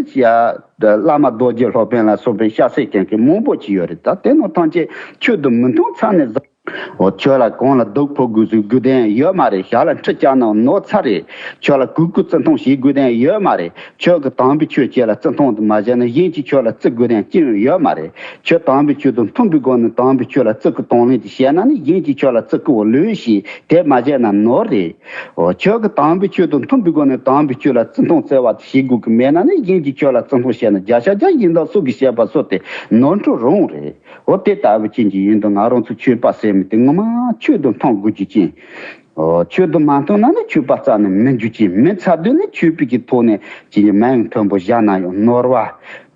བླ་མ་རྡོ་རྗེ་སློབ་དཔོན་ལ་སོགས་པའི་སྐྱབས་སུ་མཁན་གྱི་མང་པོ་ཅིག་ཡོད་རེད། ད་དེ་ནང་ཐམས་ཅད་ཆོས་དང་མི་མཐུན་ཚ་ནས་བཟུང་། འོ་ཁྱོད་ལ་གང་ལ་གདུགས་ཕུབ་དགོས་ཚུལ་དགོས་དོན་ཡོད་མ་རེད། ཞྭ་ལ་ཁྲི་བཅག་ན་ནོར་ཚར་རེད། ཁྱོད་ལ་གུས་བཀུར་བརྩི་མཐོང་བྱེད་དགོས་དོན་ཡོད་མ་རེད། ཁྱོད་ཀྱི་དམ་པའི་ཆོས་ཁྱེད་ལ་བརྩི་མཐོང་དུ་མ་བྱས་ན་གཞན་གྱིས་ཁྱོད་ལ་བརྩི་དགོས་དོན་ཅི་ཡང་ཡོད་མ་རེད། ཁྱོད་དམ་པའི་ཆོས་དང་མཐུན་པའི་སྒོ་ནས་དམ་པའི་ཆོས་ལ་བརྩི་བཀུར་དང་ལེན་དུ་བྱས་ན་ནི་གཞན་གྱིས་ཁྱོད་ལ་བརྩི་བཀུར་འོ་ལོས་ཤིག་དེ་མ་བྱས་ན་ནོར་རེད། འོ་ཁྱོད་ཀྱི་དམ་པའི་ཆོས་དང་མཐུན་པའི་སྒོ་ནས་དམ་པའི་ཆོས་ལ་བརྩི་མཐོང་བརྩི་བ་དེ་བྱེད་དགོས་ཀྱི་མེད་ན་ནི་གཞན་གྱིས་ཁྱོད་ལ་བརྩི་མཐོང་བྱས་ན་བརྒྱ་ཆ་བརྒྱ་གཞན་དག་སུ་གིས་བཤད་པ་སུ་དེ་ནོར་འཁྲུལ་རང་རེད། འོ་དེ་ལྟ་བུ་ཅན་གྱི་ཡིན་དུས་ང་རང་ཚོ་ཆོས་པ་ཟེར་མི་དེ་ངོ་མ་ཆོས་དང་མཐུན་དགོས་རྒྱུ་ཅན། འོ་ཆོས་དང་མ་མཐུན་ན་ནི་ཆོས་པ་རྩ་ནས་མིན་རྒྱུ་ཅན། མིན་ཚར་དུས་ནི་ཆོས་པའི་གི་ཐོག་ནས་ཅིག་གི་མིང་མཐོན་པོ་བཞག་ན་ཡང་ནོར་བ།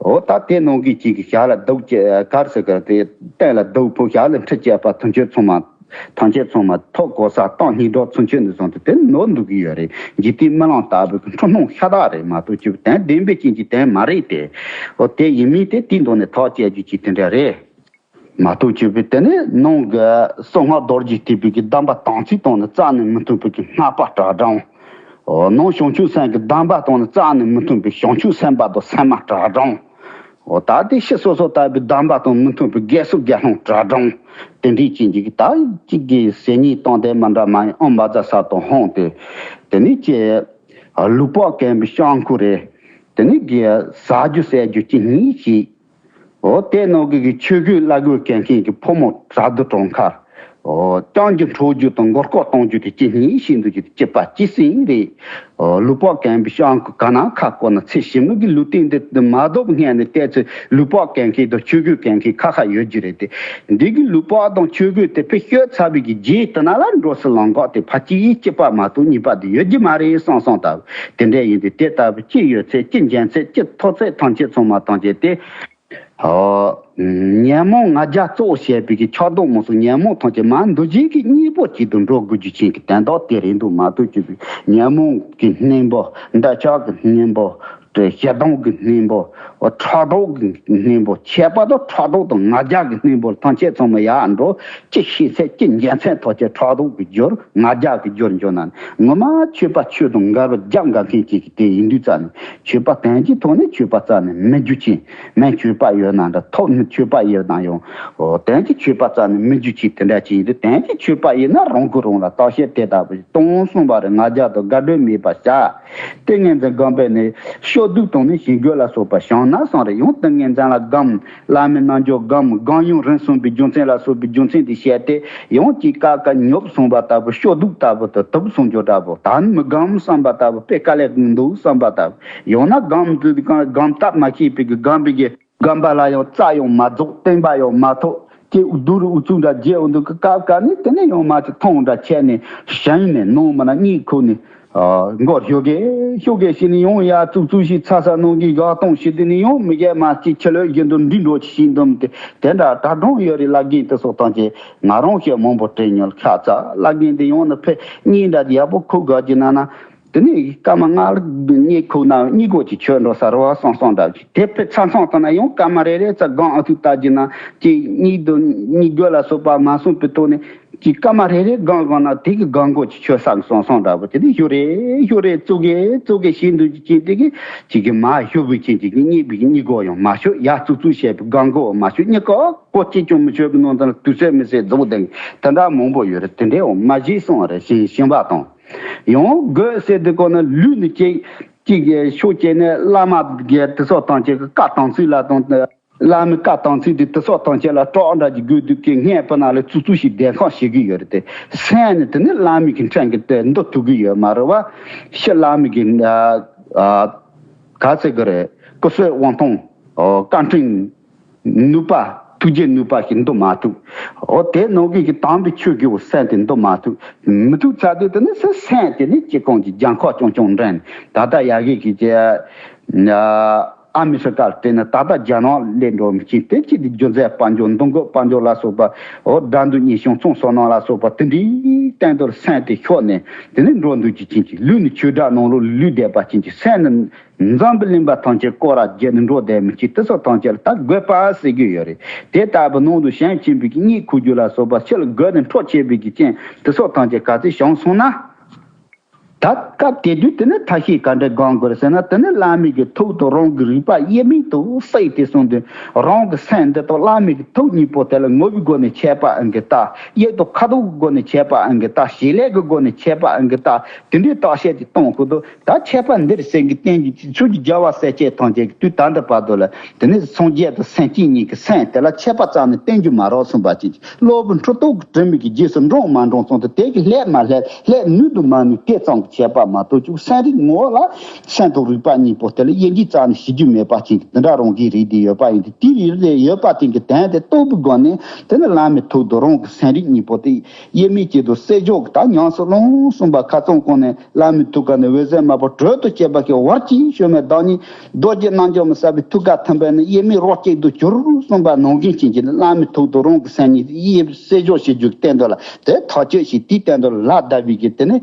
འོ་ད་དེ་ནང་གི་ཅིག་གི་ཞྭ་ལ་གདུགས་བཅས་གར་ཟེར་གར་དེ་སྟེང་ལ་གདུགས་ཕུབ་ཞྭ་ལ་ཁྲི་བཅག་པ་ཐམས་ཅད་ཚང་མ་ཐམས་ཅད་ཚང་མ་ཐོག་གོ་ས་སྟངས་སྙིང་གྲགས་ཚུན་ཆད་འདི་སོང་དུས་དེ་ནོར་འདུག་གི་ཡོད་རེད། འཇིག་རྟེན་རྨི་ལམ་ལྟ་བུའི་གི་འཁྲུལ་སྣང་ཤ་སྟག་རེད་མ་གཏོགས་ཅིག་དོན་ལྡན་པའི་ཅན་གྱི་དོན་མ་རེད་དེ། འོ་དེ་ཡིན་མིན་དེ་དེའི་མདོ་ནས་ཐག་བཅད་རྒྱུ་ཅིག་དེ་འདྲ་རེད། མ་གཏོགས་ཅིག་པའི་དེ་ནས་ནང་གི་གསང་སྔགས་རྡོ་རྗེ་ཐེག་པའི་གི་གདམས་པ་དམ་ཚིག་དང་ནི་རྩ་ནས་མི་མཐུན་པའི་གི་སྔགས་པ་གྲྭ་སྒྲོན། ནང་བྱང་ཆུབ་སེམས་ཀྱི་གདམས་པ་དང་ནི་རྩ་ནས་མི་མཐུན་པའི་བྱང་ཆུབ་སེམས་དཔའ་དང་སེམས་མ་གྲྭ་སྒྲོན། འོ་ད་དེ་ཕྱི་སོ་སོ་ལྟ་བུའི་གདམས་པ་དང་མི་མཐུན་པའི་དགེ་ཚུལ་དགེ་སློང་གྲྭ་སྒྲོན། དེ་འདྲའི་ཅན་གྱི་ད་གཅིག་གི་ཟེར་ཉིན་སྟོང་དེ་མ་འདྲ་མ་ཡིན་ཨོཾ་བཛྲ་ས་དང་ཧོང་དེ། དེ་ནས་ཀྱི་ལུག་པགས་གན་པའི་ཤང་ཁུ་རེ། དེ་ནས་ཀྱི་ཟ་རྒྱུ་ཟས་རྒྱུ་ཅི་སྙིང་ཞིག་འོ་དེ་ནང་གི་གི་ཆོས་གོས་བླ་གོས་གན་མཁན་གྱི་ཕོ་མོ་གྲྭ་བསྡུ་གྲོང་ཁར། འོ་རྐྱང་རྒྱུ་འཕྲོག་རྒྱུ་དང་མགོ་སྐོར་གཏོང་རྒྱུ་དེ་ཅི་སྙིང་ཞིག་འདུག་རྒྱུ་དེ་ཅི་པ་ཅི་སྲིད་རེད། ལུག་པགས་གན་པའི་ཤང་ཁུ་ག་ན་ཁ་བསྐོར་ན་ཚེ་ཞིབ་མོ་གི་ལུགས་བསྟན་འདི་མ་ལྡོག་སྔས་ནས་བལྟས་ཚེ་ལུག་པགས་གན་མཁན་དང་ཆོས་གོས་གན་མཁན་ཁ་ཁ་ཡོད་རྒྱུ་རེད་དེ། འདི་གི་ལུག་པགས་དང་ཆོས་གོས་དེ་ཕི་ཤོད་ཚར་བའི་གི་རྗེས་དེ་ན་ལ་འགྲོ་སྲིད་ལམ་འགག་དེ་ཕ་གཅིག་གཅིག་པ་མ་གཏོགས་གཉིས་པ་དེ་ཡོད་རྒྱུ་མ་རེད་བསམ་བསམ་ལྟ་བུ་དེ་འདྲ་ཡིན་དུས་དེ་ལྟ་བུ་ཅི་ཡོད་ཚད་ཅི་འཇོན་ཚད་ཅི་མཐོ་ཚད་ཐམས་ཅད་ཚང་མ་ཐམས་ཅད་དེ། ཨོ། ཉོན་མོངས་ལྔ་བརྒྱ་གཙོ་བྱས་པའི་གི་ཆགས་སྡང་རྨོངས་གསུམ་ཉོན་མོངས་ཐམས་ཅད་མར་འདུ་བྱེད་ཀྱི་གཉེན་པོ་གཅིག་ཏུ་འགྲོ་དགོས་རྒྱུ་ཅན་གྱི་དོན་དག་དེ་རེད་འདུག་མ་གཏོགས་ཅིག་པའི་ཉོན་མོངས་ཀྱི་གཉེན་པོ་འདོད་ཆགས་ཀྱི་གཉེན་པོ་ཞེ་སྡང་གི་གཉེན་པོ་ཕྲག་དོག་གི་གཉེན་པོ་ཁྱད་པར་དུ་ཕྲག་དོག་དང་ང་རྒྱལ་གྱི་གཉེན་པོ་ཐམས་ཅད་ཚང་མ་ཡར་འགྲོ་ཅི་ཤེས་ཚད་ཅི་འཇོན་ཚད་ཐམས་ཅད་ཕྲག་དོག་གི་རྒྱུར་ང་རྒྱལ་གྱི་རྒྱུར་འགྱུར་ན་ངོ་མ་ཆོས་པ་ཆོས་དང་འགལ་བར་རྒྱབ་འགལ་མཁན་གཅིག་གི་དེ་ཡིན་དུས་ཙང་ནས། ཆོས་པ་དོན་གྱི་ཐོག་ནས་ཆོས་པ་རྩ་ནས་མི་རྒྱུ་ཅན། མི་ཆོས་པ་ཡོད་ན་འདྲ་ཐོག་ནས་ཆོས་པ་ཡོད་ན་ཡང་། འོ་དོན་གྱི་ཆོས་པ་རྩ་ནས་མི་རྒྱུ་ཅན་དེ་འདྲ་ཅིག་ཡིན་དུས་དོན་གྱི་ཆོས་པ་ཡིན་ན་རང་གིས་རང་ལ་བརྟག་དཔྱད་དེ་ལྟ་བུ་ཞིག་གཏོང་གསུངས་པ་རེད། ང་རྒྱལ་དང་དགའ་སྤྲོ་མེད་པར་བྱ། ཏིང་ངེ་འཛིན་སྒོམ་པས་ནི་ཤོག་དུག་དང་ནི་ཞིང་རྒོད་ལ་སོགས་པ་བྱང་ན་བསམ་རེད། ཡང་ཏིང་ངེ་འཛིན་ལ་སྒོམ། བླ་མའི་རྣལ་འབྱོར་སྒོམ། སྒོམ་ཡང་རིམ་གསུམ་པའི་རྒྱུ་མཚན་ལ་སོགས་པའི་རྒྱུ་མཚན་དེ་བཤད་དེ་ཡང་གཅིག་ཀ་ཀ་ཉོབ་སོང་བ་ལྟ་བུ་ཤོག་དུག་ལྟ་བུ་དང་དུབ་སོང་རྒྱུ་འདྲ་པོ། ད་ནི་མི་སྒོམ་བསམ་པ་ལྟ་བུ་དཔེ་དཀའ་ལས་འདུག་བསམ་པ་ལྟ་བུ། ཡང་ན་སྒོམ་དུས་སྒོམ་སྟབས་མ་ཤེས་པའི་གི་སྒོམ་པའི་གི་སྒོམ་པ་ལ་ཡང་རྩ་ཡང་མ་རྫོགས། བརྟན་པ་ཡང་མ་ཐོབ། ཀྱེ་སྡུག་རུ་ཨུ་ཚུགས་འདྲ་རྒྱས་འོང་དུས་ཀི་སྐབས་ཀ་ནི་དེ་ནས་ཡང་མ་ཅིག་མཐོང་འདྲ་ཆད་ནས་ཞེན་ནས་ནང་མ་ན་གཉིད་ཁུག་ནས། མགོ་ཤོག་གེ་ཤོག་གེ་ཞིག་ནི་ཡང་ཡར་ཙུག་ཙུག་ཞིག་ཚ་ས་ནང་གི་ག་གཏོང་ཞིག་དེ་ནི་ཡང་མི་རྒན་མ་གཅིག་ཁྱི་ལོས་བཞིན་དུ་འདི་འགྲོ་ཅི་ཞིག་འདུམ་དེ་དེ་འདྲ་གྲ་སྒྲོམ་ཡོད་རེད། བླ་རྒན་དེ་སོགས་ཐམས་ཅད་ང་རང་ཞེས་མང་པོ་དྲན་མྱོང་། ཁ་ཚ་བླ་རྒན་དེ་ཡང་ནི་ཕེ་གཉིད་འདྲ་ཡག་པོ་ཁུག་དགོས་ཀྱི་ན་ན། དེ་ནས་སྐར་མ་ལྔ་ལ་གཉིད་ཁུག་ན་གཉིད་ཁུག་ཅིག་ཆོད་འགྲོ་ས་རེད་བ་བསམ་བསམ་འདྲ་ཅིག་དེ་ཕེ་ཚ་མཚམས་དང་ན་ཡང་སྐར་མ་རེ་རེ་ཙ་སྒང་ཨ་ཐུག་ལྟ་རྒྱུ་ན་ཅིག་གཉིད་དུ་གཉིད་དགོས་ལ་སོགས་པ་མ་སོང་པའི་ཐོག་ནས། ཅིག་སྐར་མ་རེ་རེ་སྒང་སྒང་ན་དེ་གི་སྒང་གོ་ཅིག་ཆོད་ས་གི་སོང་སོང་འདྲ་པོ་དེ་ནི་ཞོ་རེ་ཞོ་རེ་བཙུགས་གེ་བཙུགས་གེ་ཞིག་འདུག་ཅིག་དེ་གི་ཅིག་གི་མ་ཞོ་བུ་ཅིག་ཅིག་གི་གཉིད་པའི་གཉིད་གོ་ཡང་མ་ཞོ། ཡ་བཙུགས་བཙུགས་བྱས་པའི་སྒང་གོ་མ་ཞོ། གཉིད་གོ་གོ་ཅིག་ཀྱང་མི་ཆོད་པའི་ནང་དུ་ན་དུས་ཚོད་མི་ཟད་རྫོགས་དེ་དེ་འདྲ་མང་པོ་ཡོད་རེད། དེ་འདྲའི་འོ་མ་ཞིག་སོང་རེད་ཞིང་ཞིང་པ་དང་། ཡང་དགོས་ཟེར་དུས་གོ་ན་ལུས་ནི་ཅིག་ཅིག་གི་ཤོག་ཅེ་ནས་བླ་མ་གི་དེ་སོགས་དང་ཅིག་གི་བཀའ་དམ་ཚིག་ལ་དང་། བླ་མའི་བཀའ་དམ་ཚིག་དེ་དེ་སོགས་ཐམས་ཅད་ལ་སྐྲག་འདྲ་གྱི་དགོས་འདུག་གི་སྔས་པ་ན་ལ་ཙུག་ཙུག་ཞིག་བདེན་ཁ་བྱེད་ཀྱི་ཡོད་རེད་དེ། སེམས་ནི་དེ་ནི་བླ་མའི་གི་ཕྲན་གྱི་དེ་འདུ་ཐུབ་ཀྱི་ཡོད་མ་རེད་བ། ཕྱི་བླ་མའི་གི་ཨ་ཨ་ག་ཚོད་གི་རེད། སྐུ་བསོད་དབང་ཐང་ཨོ་བཀའ་དྲིན་ནུས་པ་ཐུགས་རྗེ་ནུས་པ་ཞིག་འདུ་མ་ཐུབ། ཨོ་དེ་ནང་གི་གི་དམ་པའི་ཆོས་ཀྱི་འོ་སེམས་དེ་འདུ་མ་ཐུབ། མི་ཐུབ་ཚར་དུས་དེ་ནི་སེམས་དེ་ནི་ཅི་གང་གི་རྒྱང་ཁ་ཅུང་ཅུང་འདྲེན་ད་ལྟ་ཡ་གི་གི་ཅི། ཨ་མི་ཤི་ཀར་དེ་ནི་ད་ལྟ་རྒྱ་ནག་སླེབས་འགྲོ་མི་ཅིག་དེ་ཅི་སྟེ་རྒྱུ་མཚན་དཔལ་འབྱོར་འདུ་འགོད་དཔལ་འབྱོར་ལ་སོགས་པ་འོ་དགྲ་འདུལ་ཉེས་སྐྱོན་ཚོང་སོགས་ནང་ལ་སོགས་པ་དེ་འདྲའི་སྟེང་དུ་སེམས་དེ་ཤོར་ནས་དེ་ནི་འགྲོ་འདུག་ཅིག་ཅིག་ཅིག་ལུས་ནི་ཆོས་སྒྲ་ནང་ལོགས་ལུས་བསྡད་པ་ཅིག་ཅིག་སེམས་ནི་འཛམ་བུ་གླིང་པ་ཐམས་ཅད་སྐོར་ར་བརྒྱབ་ནས་འགྲོ་བསྡད་མི་ཅིག་དེ་སོགས་ཐམས་ཅད་ལ་ད་དགོས་པ་ཟེར་གྱི་ཡོད་རེད། དེ་ལྟ་བུ་ནང་དུ་ཞེན་ཆེན་པོའི་གཉིད་ཁུག་རྒྱུ་ལ་སོགས་པ་ཕྱི་ལ་དགོས་ནས་འཕྲོག་བྱེད་པའི་གི་རྐྱེན་དེ་སོགས་ཐམས་ཅད་ག་ཚོད་བྱུང་སོང་ན། ད་སྐབས་དེ་དུས་དེ་ནི་ཐབས་ཤེས་ག་འདྲ་སྒང་དགོས་ཟེར་ན་དེ་ནི་བླ་མའི་གི་ཐུགས་དང་རང་གི་རིག་པ་དབྱེར་མེད་དུ་བསྲེས་ཏེ་སོང་དུས་རང་གི་སེམས་འདི་དང་བླ་མའི་གི་ཐུགས་གཉིས་པོ་དེ་ལ་ངོ་བོའི་སྒོ་ནས་ཁྱད་པར་ཨང་གི་ལྟ། དབྱིབས་དང་ཁ་དོག་གི་སྒོ་ནས་ཁྱད་པར་ཨང་གི་ལྟ། བྱེད་ལས་ཀྱི་སྒོ་ནས་ཁྱད་པར་ཨང་གི་ལྟ། དེ་འདྲའི་བརྟག་དཔྱད་ཅིག་གཏོང་ཁུལ་དུ་ད་ཁྱད་པར་འདིར་སེང་གེ་བསྟན་རྒྱུ་ཆོས་ཀྱི་རྒྱལ་བ་སྲས་བཅས་ཐམས་ཅད་ཀྱི་དུས་ད་ལྟ་བར་དུ་ལ་དེ་ནི་སངས་རྒྱས་དང་སེམས་ཅན་གཉིས་ཀྱི་སེམས་དེ་ལ་ཁྱད་པར་རྩ་ནས་བསྟན་རྒྱུ་མ་རག་གསུངས་པ་ཅིག་གློ་བུར་འཁྲུལ་རྟོག་གི་དྲི་མ་གི་རྗེས་སུ་འབྲང་མ་འབྲང་ཙམ་དུ་དེ་གི་ལྷད་མ་ལྷད་ལྷད་ནུས་དང་མ་ནུས་དེ་ཙམ་གྱི་ཁྱད་པར་མ་གཏོགས་ཅིག་སེམས་རིག་ངོ་བོ་ལ་སེམས་དང་རིག་པ་གཉིས་པོ་དེ་ལ་དབྱེ་འབྱེད་རྩ་ནས་བྱེད་རྒྱུ་མེད་པ་ཅིག་དེ་འདྲ་རང་གིས་རིག་བསྡད་ཡོད་པ་ཡིན་ཏེ། དེ་རིག་བསྡད་ཡོད་པ་དེ་གི་དོན་དེ་རྟོགས་པའི་སྒོ་ནས་དེ་ནི་བླ་མའི་ཐུགས་དང་རང་གི་སེམས་རིག་གཉིས་པོ་དེ་དབྱེར་མེད་ཅིག་ཏུ་གསལ་འཇོག་གི་ད་ཉམས་སུ་བླང་གསུངས་པ་ཁ་ཚང་གོང་ནས། བླ་མའི་ཐུགས་ཀ་ནས་འོད་ཟེར་དམར་པོ་དྲོད་དུ་བཅས་པ་གི་བར་གྱི་བྱོན་མའི་བདག་ཉིད་རྡོ་རྗེ་རྣལ་འབྱོར་མ་གསལ་བའི་ཐུགས་ཀ་ཐིམ་པས་ནི་དབྱེར་མེད་རོ་གཅིག་ཏུ་གྱུར་གསུངས་པ་ནང་བཞིན་ཅན་གྱི་བླ་མའི་ཐུགས་དང་རང་གི་སེམས་ཉིད་དབྱེ་བསལ་འཇོག་བྱེད་རྒྱུ་གི་སྟེང་དུ་ལ་དེ་ཐག་གཅོད་བྱེད། དེའི་སྟེང་དུ་ལ་བདའ་བའི་གི་དེ་ནི།